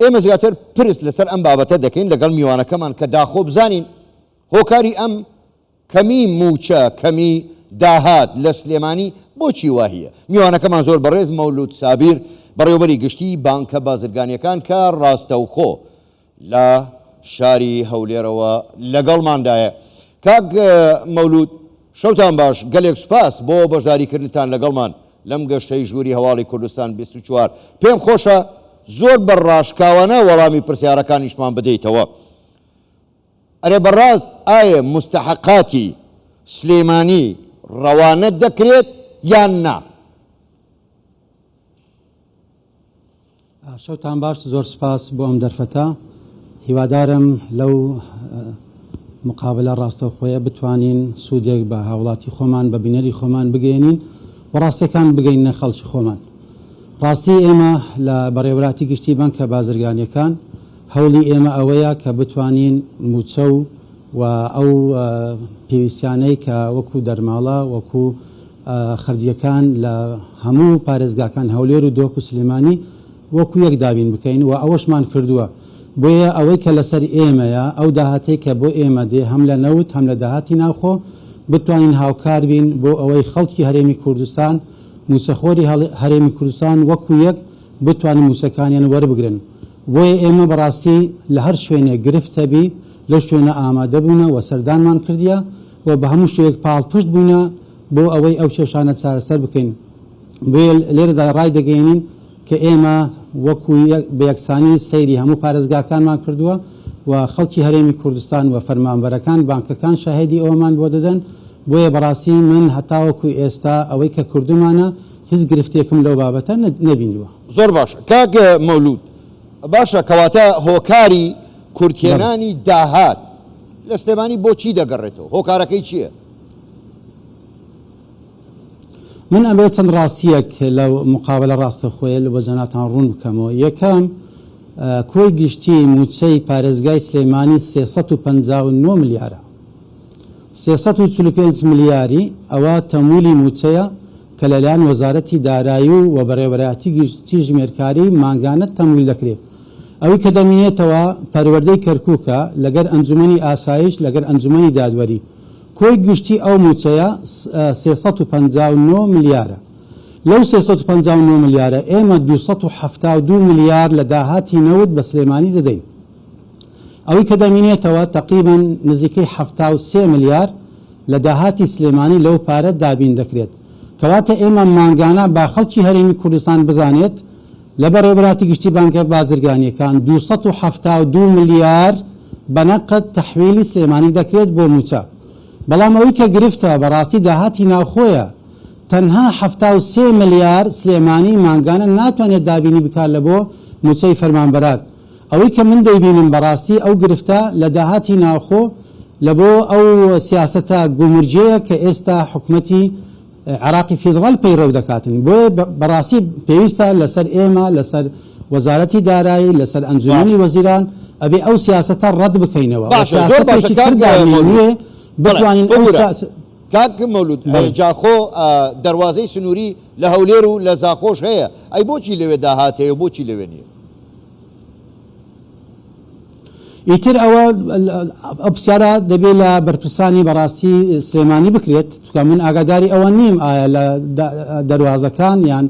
ئێمە زیاتر پرس لەسەر ئەم بابەتە دەکەین لەگەڵ میوانەکەمان کە داخۆ بزانین هۆکاری ئەم کەمی مووچە، کەمی داهات لە سلێمانی بۆچی واهیە؟ میوانەکەمان زۆر بەڕێز مەولود سابیر بەڕێوەبەری گشتی بانکە بازرگانیەکان کە ڕاستەوخۆ لە شاری هەولێرەوە لەگەڵماندایە. کاک مەولود شەوتان باش، گەلێک سوپاس بۆ بەشداریکردنتان لەگەڵمان لەم گەشتەی ژووری هەواڵی کوردستان 24. پێم خۆشە زۆر بە ڕاشکاوانە وەڵامی پرسیارەکانیشمان بدەیتەوە. ئەرێ بەڕاست ئایە موستەحەقاتی سلێمانی ڕەوانە دەکرێت یان نا؟ شەوتان باش زۆر سوپاس بۆ ئەم دەرفەتە هیوادارم لەو مقابلە ڕاستەوخۆیە بتوانین سوودێک بە هاوڵاتی خۆمان بە بینەری خۆمان بگەێنین و ڕاستەکان بگەینە خەڵکی خۆمان ڕاستی ئێمە لە بەڕێوەراتی گشتی بانکە بازرگانیەکان هەوڵی ئێمە ئەوەیە کە بتوانین مووچە و و ئەو پێویستیانەی کە وەکو دەرماڵە وەکو خەرجیەکان لە هەموو پارێزگاکان هەولێر و دهۆک و سلێمانی وەکو یەک دابین بکەین و ئەوەشمان کردووە بۆیە ئەوەی کە لەسەر ئێمەیە ئەو داهاتەی کە بۆ ئێمە دێ هەم لە نەوت هەم لە داهاتی ناوخۆ بتوانین هاوکار بین بۆ ئەوەی خەڵکی هەرێمی کوردستان مووچەخۆری هەرێمی کوردستان وەکو یەک بتوانن مووچەکانیان وەربگرن بۆیە ئێمە بەڕاستی لە هەر شوێنێک گرفت هەبی لەو شوێنە ئامادە بووینە و سەردانمان کردیە و بە هەموو شێوەیەک پاڵپشت بووینە بۆ ئەوەی ئەو کێشانە چارەسەر بکەین. بۆیە لێرەدا ڕایدەگەیەنین کە ئێمە وەکو بە یەکسانی سەیری هەموو پارێزگاکانمان کردووە و خەڵکی هەرێمی کوردستان و فەرمانبەرەکان، بانکەکان شاهێدی ئەوەمان بۆ دەدەن. بۆیە بەڕاستی من هەتاوەکو ئێستا ئەوەی کە کردوومانە هیچ گرفتێکم لەو بابەتە نەبینیوە. زۆر باشە کاک مەولود. باشە کەواتە هۆکاری کورتهێنانی داهات لە سلێمانی بۆ چی دەگەڕێتەوە؟ هۆکارەکەی چییە؟ من ئەمەوێت چەند ڕاستییەک لە مقابەلە ڕاستەوخۆیە لە بۆ جەنابتان ڕوون بکەمەوە. یەکەم، کۆی گشتیی مووچەی پارێزگای سلێمانی 359 ملیارە. 345 ملیاری ئەوە تەمویلی مووچەیە کە لەلایەن وەزارەتی دارایی و و بەڕێوەبەرایەتی گشتی ژمێرکاری مانگانە تەمویل دەکرێت. ئەوی کە دەمینێتەوە پەروەردەی کەرکوکە لەگەر ئەنجومەنی ئاسایش لەگەر ئەنجومەنی دادوەری. کۆی گشتی ئەو مووچەیە 359 ملیارە. لەو 359 ملیارە ئێمە 272 ملیار لە داهاتی نەوت بە سلێمانی دەدەین. ئەوەی کە دەمینێتەوە تەقریبەن نزیکەی 73 ملیار لە داهاتی سلێمانی لەو پارە دابین دەکرێت. کەواتە ئێمە مانگانە با خەڵکی هەرێمی کوردستان بزانێت لە بەڕێوەبەراتی گشتی بانکە بازرگانییەکان 272 ملیار بە نەقد تەحویلی سلێمانی دەکرێت بۆ مووچە. بەڵام ئەوەی کە گرفتە بەڕاستی داهاتی ناوخۆیە. تەنها 73 ملیار سلێمانی مانگانە ناتوانێت دابینی بکات لە بۆ مووچەی فەرمانبەران. ئەوەی کە من دەیبینم بەڕاستی ئەو گرفتە لە داهاتی ناوخۆ لە بۆ ئەو سیاسەتە گومرگیەیە کە ئێستا حکومەتی عێراقی فیدڕال پەیڕەو دەکاتن بۆیە بەڕاستی پێویستە لەسەر ئێمە لەسەر وەزارەتی دارایی لەسەر ئەنجومەنی وەزیران ئەبێ ئەو سیاسەتە ڕەت بکەینەوە و باشە زۆر باشە سیاسەتێکی کاک تر دابنێین مەولود نوێ بەڵێ بتوانین ئەو ببورە سیاس کاک مەولود بەڵێ. جاخۆ دەروازەی سنووری لە هەولێر و لە زاخۆش هەیە ئەی بۆچی لەوێ داهات هەیە و بۆچی لەوێ نییە؟ ئیتر ئەوە ئەو پرسیارە دەبێت لە بەرپرسانی بەڕاستی سلێمانی بکرێت چونکە من ئاگاداری ئەوە نیم ئایا لە دەروازەکان یان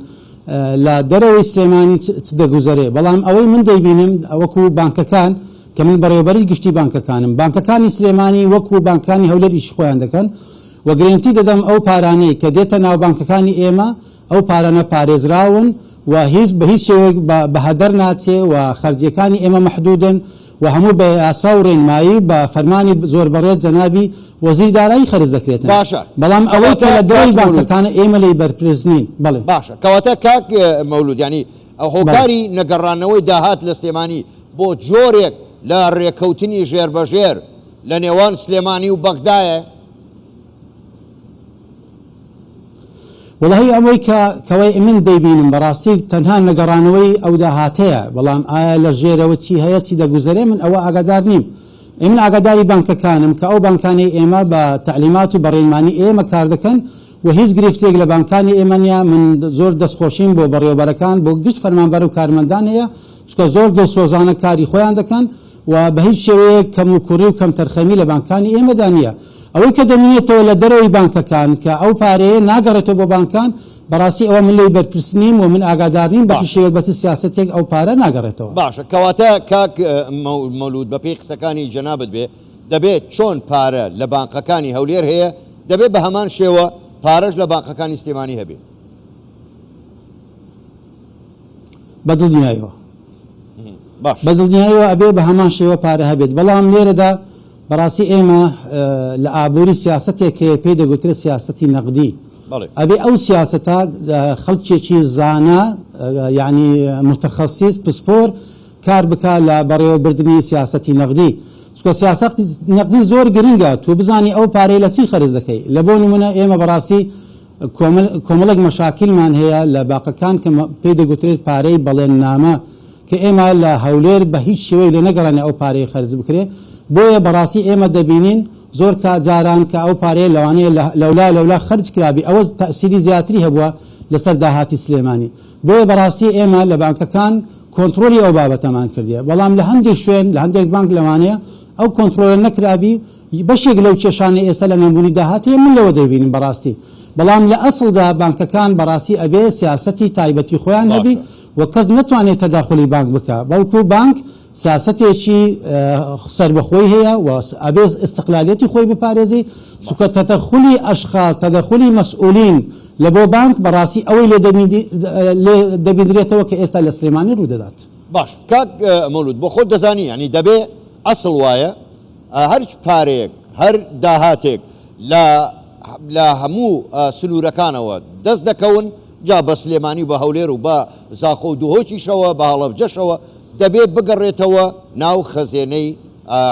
لە دەرەوەی سلێمانی چ دەگوزەرێ بەڵام ئەوەی من دەیبینم وەکو بانکەکان کە من بەڕێوەبەری گشتی بانکەکانم بانکەکانی سلێمانی وەکو بانکانی هەولێر ئیشی خۆیان دەکەن و گرێنتی دەدەم ئەو پارانەی کە دێتە ناو بانکەکانی ئێمە ئەو پارانە پارێزراون و هیچ بە هیچ شێوەیەک بە بە هەدەر ناچێ و خەرجیەکانی ئێمە مەحدودن و هەموو بە یاسا و ڕێنمایی و بە فەرمانی زۆر بەڕێز جەنابی وەزیری دارایی خەرج دەکرێتن باشە بەڵام ئەوەی کە کەواتە لە دەرەوەی کاک مەولود بانکەکانە ئێمە لێی بەرپرس نین بەڵێ. باشە کەواتە کاک مەولود یانی بەڵێ. هۆکاری نەگەڕانەوەی داهات لە سلێمانی بۆ جۆرێک لە ڕێکەوتنی ژێربەژێر لە نێوان سلێمانی و بەغدایە؟ وەڵاهی ئەوەی کە کەوەی من دەیبینم بەڕاستی تەنها نەگەڕانەوەی ئەو داهاتەیە بەڵام ئایا لە ژێرەوە چی هەیە چی دەگوزەرێ من ئەوە ئاگادار نیم ئێ من ئاگاداری بانکەکانم کە ئەو بانکانەی ئێمە بە تەعلیمات و بە ڕێنمانی ئێمە کار دەکەن و هیچ گرفتێک لە بانکانی ئێمە نیە من زۆر دەستخۆشیم بۆ بەڕێوەبەرەکان بۆ گشت فەرمانبەر و کارمەندان هەیە. چونکە زۆر دڵسۆزانە کاری خۆیان دەکەن و بە هیچ شێوەیەک کەموکوڕی و کەمتەرخەمی لە بانکانی ئێمەدا نییە. ئەوەی کە دەمینێتەوە لە دەرەوەی بانکەکان کە ئەو پارەیە ناگەڕێتەوە بۆ بانکان، بەڕاستی ئەوە من لێی بەرپرس نیم و من ئاگادار نیم بە چ باشە. شێوەیەک بە چ سیاسەتێک ئەو پارە ناگەڕێتەوە. باشە کەواتە کاک مەولود بەپێی قسەکانی جەنابت بێ دەبێت چۆن پارە لە بانقەکانی هەولێر هەیە دەبێت بە هەمان شێوە پارەش لە بانقەکانی سلێمانی هەبێ؟ بە دڵنیایەوە. باش. بە دڵنیایەوە ئەبێ بە هەمان شێوە پارە هەبێت بەڵام لێرەدا بەڕاستی ئێمە لە ئابووری سیاسەتێک هەیە پێی دەگوترێت سیاسەتی نەقدی ئەبێ ئەو سیاسەتە خەڵکێکی زانا یعنی متخصص پسپۆر کار بکا لە بەڕێوەبردنی سیاسەتی نەقدی چونکە سیاسەتی نەقدی زۆر گرنگە تۆ بزانی ئەو پارەی لە چی خەرج دەکەی لە بۆ نمونە ئێمە بەڕاستی کۆمەڵێک مەشاکیلمان هەیە لە باقەکان کە پێی دەگوترێت پارەی بەڵێننامە کە ئێمە لە هەولێر بە هیچ شێوەیەک لێ نەگەڕێنە ئەو پارەیە خەرج بکرێ بۆیە بەڕاستی ئێمە دەبینین زۆر کا جاران کە ئەو پارەیە لەوانەیە لەولا لەولا خەرج کرابی ئەوە تەئسیری زیاتری هەبووە لەسەر داهاتی سلێمانی بۆیە بەڕاستی ئێمە لە بانکەکان کۆنتڕۆلی ئەو بابەتەمان کردیە بەڵام لە هەندێک شوێن لە هەندێک بانک لەوانەیە ئەو کۆنتڕۆلە نەکرابی بەشێک لەو کێشانەی ئێستا لە نەبوونی داهات هەیە من لەوە دەیبینم بەڕاستی بەڵام لە ئەسڵدا بانکەکان بەڕاستی ئەبێ سیاسەتی تایبەتی خۆیان هەبی باشە. و کەس نەتوانێت تەداخولی بانک بکا بەڵکو بانک سیاسەتێکی سەربەخۆی هەیە و ئەبێ ئیستقلالیەتی خۆی بپارێزی چونکە تەدەخولی ئەشخاص تەدەخولی مەسئولین لە بۆ بانک بەڕاستی ئەوەی لێ لێ دەبیندرێتەوە کە ئێستا لە سلێمانی ڕوودەدات. باش کاک مەولود بۆ خۆت دەزانی یانی دەبێ ئەسڵ وایە هەر پارەیەک، هەر داهاتێک لە لە هەموو سنوورەکانەوە دەست دەکەون، جا بە سلێمانی و بە هەولێر و بە زاخۆ و دهۆکیشەوە، بە هەڵەبجەشەوە، دەبێ بگەڕێتەوە ناو خەزێنەی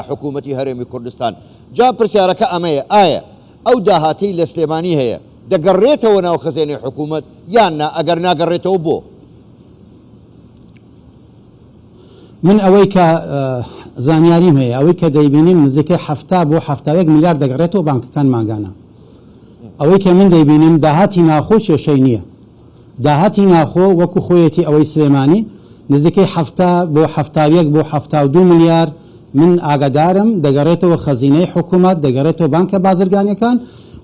حکوومەتی هەرێمی کوردستان. جا پرسیارەکە ئەمەیە، ئایا ئەو داهاتەی لە سلێمانی هەیە دەگەڕێتەوە ناو خەزێنەی حکوومەت یان نا، ئەگەر ناگەڕێتەوە بۆ؟ من ئەوەی کە زانیاریم هەیە ئەوەی کە دەیبینیم نزیکەی 70 بۆ 71 ملیار دەگەڕێتەوە بانکەکان مانگانە. ئەوەی کە من دەیبینم داهاتی ناوخۆ کێشەی نییە. داهاتی ناوخۆ وەکو خۆیەتی ئەوەی سلێمانی نزیکەی 70 بۆ 71 بۆ 72 ملیار من ئاگادارم دەگەڕێتەوە خەزینەی حکومەت، دەگەڕێتەوە بانکە بازرگانیەکان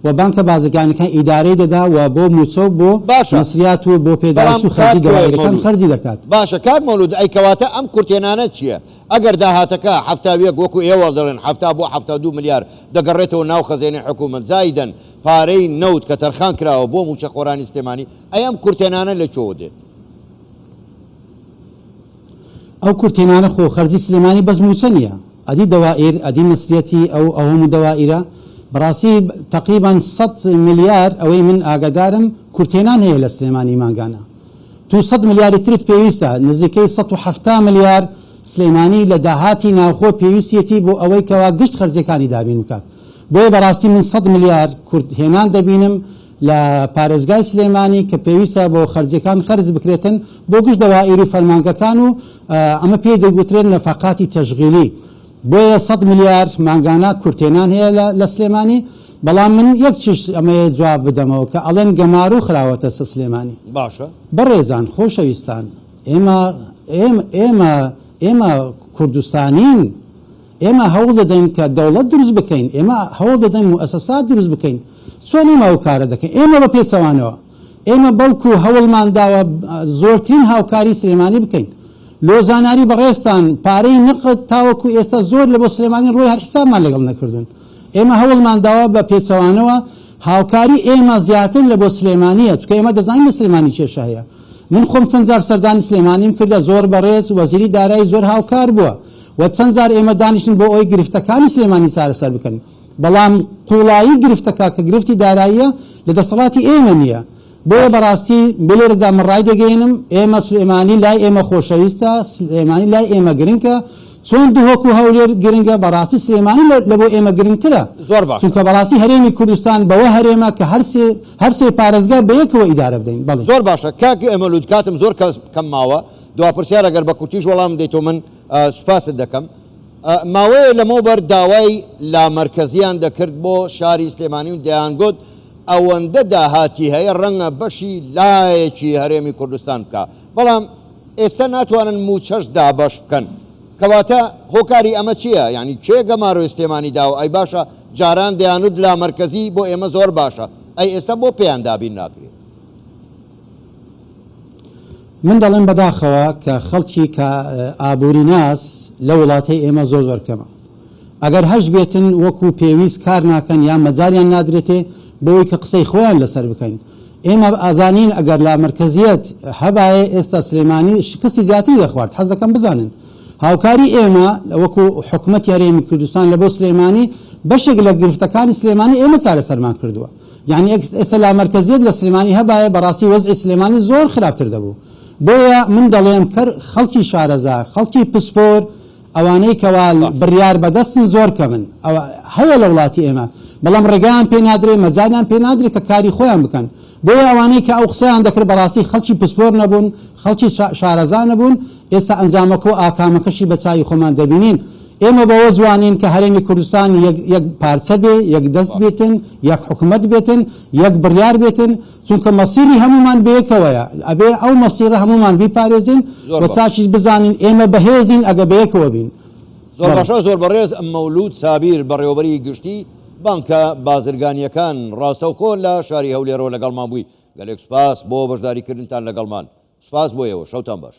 و بانکە بازرگانیەکان ئیدارەی دەدا و بۆ موچە و بۆ باشە مەسریات و بۆ بەڵام پێداویستی و خەرجی کاک دەوایرەکان مەولود خەرجی دەکات. باشە کاک مەولود ئەی کەواتە ئەم کورتهێنانە چیە؟ ئەگەر داهاتەکە 71 وەکو ئێوە دەڵێن 70 بۆ 72 ملیار دەگەڕێتەوە ناو خەزێنەی حکومەت زایدەن پارەی نەوت کە تەرخان کراوە بۆ موچەخۆرانی سلێمانی ئەی ئەم کورتهێنانە لە کوێوە دێت؟ ئەو کورتهێنانە خۆ خەرجی سلێمانی بەس موچە نیە ئەدی دەوائیر ئەدی مەسریەتی ئەو ئەو هەموو دەوائیرە بەڕاستی تەقریبەن سەد ملیار ئەوەی من ئاگادارم کورتهێنان هەیە لە سلێمانی مانگانە تو سەد ملیاری ترت پێویستە نزیکەی 170 ملیار سلێمانی لە داهاتی ناوخۆ پێویستیەتی بۆ ئەوەی کەوا گشت خەرجیەکانی دابین بکات بۆیە بەڕاستی من سەد ملیار کورتهێنان دەبینم لە پارێزگای سلێمانی کە پێویستە بۆ خەرجیەکان خەرج بکرێتن بۆ گشت دەوائیر و فەرمانگەکان و ئەمە پێی دەگوترێت نەفەقاتی تەشغیلی بۆیە سەد ملیار مانگانە کورتهێنان هەیە لە سلێمانی بەڵام من یەک چیش ئەمەیە جواب بدەمەوە کە ئەڵێن گەمارو خراوەتە سە سلێمانی. باشە. بەڕێزان خۆشەویستان ئێمە ئێمە ئێمە ئێمە کوردستانین ئێمە هەوڵ دەدەین کە دەوڵەت دروست بکەین، ئێمە هەوڵ دەدەین موئەسەسات دروست بکەین، چۆن ئێمە ئەو کارە دەکەین؟ ئێمە بە پێچەوانەوە، ئێمە بەڵکو هەوڵمان داوە زۆرترین هاوکاری سلێمانی بکەین. لۆ زانیاری بەڕێزتان پارەی نەقد تاوەکو ئێستا زۆر لە بۆ سلێمانی ڕۆی هەر حیسابمان لەگەڵ نەکردوون. ئێمە هەوڵمان داوە بە پێچەوانەوە هاوکاری ئێمە زیاتر لە بۆ سلێمانییە، چونکە ئێمە دەزانین لە سلێمانی کێشە هەیە. من خۆم چەند جار سەردانی سلێمانیم کردە، زۆر بەڕێز وەزیری دارایی زۆر هاوکار بووە. و چەند جار ئێمە دانیشتین بۆ ئەوەی گرفتەکانی سلێمانی چارەسەر بکەن، بەڵام قوڵایی گرفتەکە کە گرفتی داراییە لە دەسەڵاتی ئێمە نییە، بۆیە بەڕاستی لێرەدا من ڕایدەگەیەنم ئێمە سلێمانی لای ئێمە خۆشەویستە، سلێمانی لای ئێمە گرنگە، چۆن دهۆک و هەولێر گرنگە بەڕاستی سلێمانی لە بۆ ئێمە گرنگترە، زۆر باشە. چونکە بەڕاستی هەرێمی کوردستان بەوە هەرێمە کە هەرسێ هەرسێ پارێزگا بەیەکەوە ئیدارە بدەین. بەڵێ. زۆر باشە کاک مەولود کاتم زۆر کەم ماوە، دوا پرسیار ئەگەر بە کورتیش وەڵامم دەیتەوە من سوپاست دەکەم. ماوەیە لەمەوبەر داوای لامەرکەزیان دەکرد بۆ شاری سلێمانی و دەیانگوت ئەوەندە داهاتی هەیە ڕەنگە بەشی لایەکی هەرێمی کوردستان بکا، بەڵام ئێستا ناتوانن مووچەش دابەش بکەن. کەواتە هۆکاری ئەمە چییە؟ یانی کێ گەمارۆی سلێمانی داوە؟ ئەی باشە جاران دەیانوت لامەرکەزی بۆ ئێمە زۆر باشە، ئەی ئێستا بۆ پێیان دابین ناکرێ؟ من دەڵێم بەداخەوە کە خەڵکی کە ئابووریناس لە وڵاتەی ئێمە زۆر زۆر کەمە. ئەگەر هەش بێتن وەکو پێویست کار ناکەن یان مەجالیان نادرێتێ بۆوەی کە قسەی خۆیان لەسەر بکەن. ئێمە ئازانین ئەگەر لامەرکەزیەت هەبایە ئێستا سلێمانی شکستی زیاتری دەخوارد. حەز دەکەم بزانن هاوکاری ئێمە وەکو حکومەتی هەرێمی کوردستان لە بۆ سلێمانی بەشێک لە گرفتەکانی سلێمانی ئێمە چارەسەرمان کردووە. یانی ئێستا لامەرکەزیەت لە سلێمانی هەبایە بەڕاستی وەزعی سلێمانی زۆر خراپتر دەبوو. بۆیە من دەڵێم کەر خەڵکی شارەزا، خەڵکی پسپۆر، ئەوانەی کەوا بڕیار بەدەستن زۆر کەمن ئەوە هەیە لە وڵاتی ئێمە بەڵام ڕێگایان پێ نادرێ مەجالیان پێ نادرێ کە کاری خۆیان بکەن بۆیە ئەوانەی کە ئەو قسەیان دەکرد بەڕاستی خەڵکی پسپۆر نەبوون خەڵکی شارەزا نەبوون ئێستا ئەنجامەکە و ئاکامەکەشی بە چاوی خۆمان دەبینین ئێمە بەوە جوانین کە هەرێمی کوردستان یەک یەک پارچە بێ یەک دەست بێتن یەک حکومەت بێتن یەک بڕیار بێتن چونکە مەسیری هەموومان بەیەکەوەیە ئەبێ ئەو مەسیرە هەموومان بیپارێزین زۆر و باش. چاکیش بزانین ئێمە بەهێزین ئەگە بەیەکەوە بین. زۆر بەڵێ. باشە زۆر بەڕێز مەولود سابیر بەڕێوەبەری گشتی بانکە بازرگانیەکان ڕاستەوخۆ لە شاری هەولێرەوە لەگەڵمان بووی گەلێک سوپاس بۆ بەشداری کردنتان لەگەڵمان سوپاس بۆ ئێوە شەوتان باش.